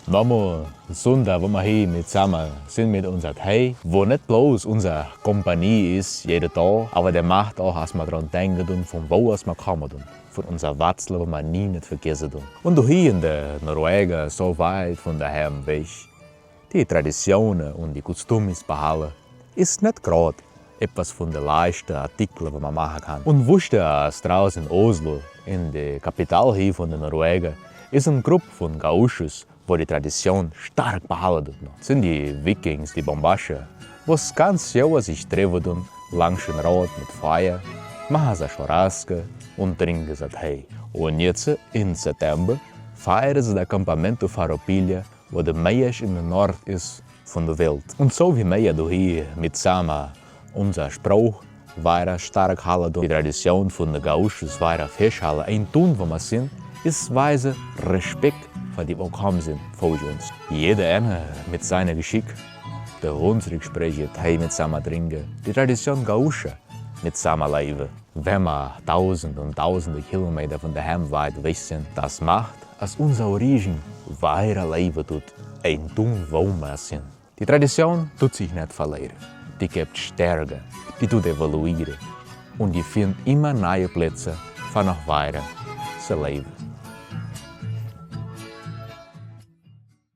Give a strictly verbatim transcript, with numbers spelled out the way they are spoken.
Nomo, Sunda, wo ma hie mitsama sin mit unsa Tee, wo net bloos unsa Kompanie is, jede Tag, äwa dä macht uk, as ma dran denkjt un von wo as ma kjemt un von unsa Watzle, wo ma nie net vegietet un. Un doa hie en de Norwega, soo wiet von dä Heim weg, de Traditionen un de Kostumes behalde, is net grad etwas von de leichte Artikel, wo ma machen kann. Un wurscht, äh, Strauss en Oslo, en de Kapital hie von de Norwega, is en Grupp von Gauchos, wo de Tradition stark behalde deit noch. Sin de Vikings, de Bambascha, wo ganz Joa sich treffen deit, langs en Rot mit Fia, machen se Churrasco un drinken se Tee. Un jetz, en September, fieren se de Acampamento Farroupilha, wo de meist en de Nord is von de Welt. Un soo wie ma doa hie mitsama unsa Sprook wieda stark halde deit, de Tradition von de Gauchos wieda festhalde, en dän Toon, wo ma sin, is wiese Respekt fa dee, wo kjemt sin, fa uns. Jede eena met siene Geschicht, de Hunsrück spreche, Tee mitsama drinken, de Tradition Gaucho mitsama läwe. Wan ma dausende un dausende Kilometer von dä Heim wiet weg sin, daut macht, as unsa Origin wieda läwe deit, en dän Toon, wo ma sin. De Tradition deit sich net veliere. Dee jeft Stärke, dee deit evoluieren. Un dee finjt emma niee Plätze, fa noch wieda to läwe.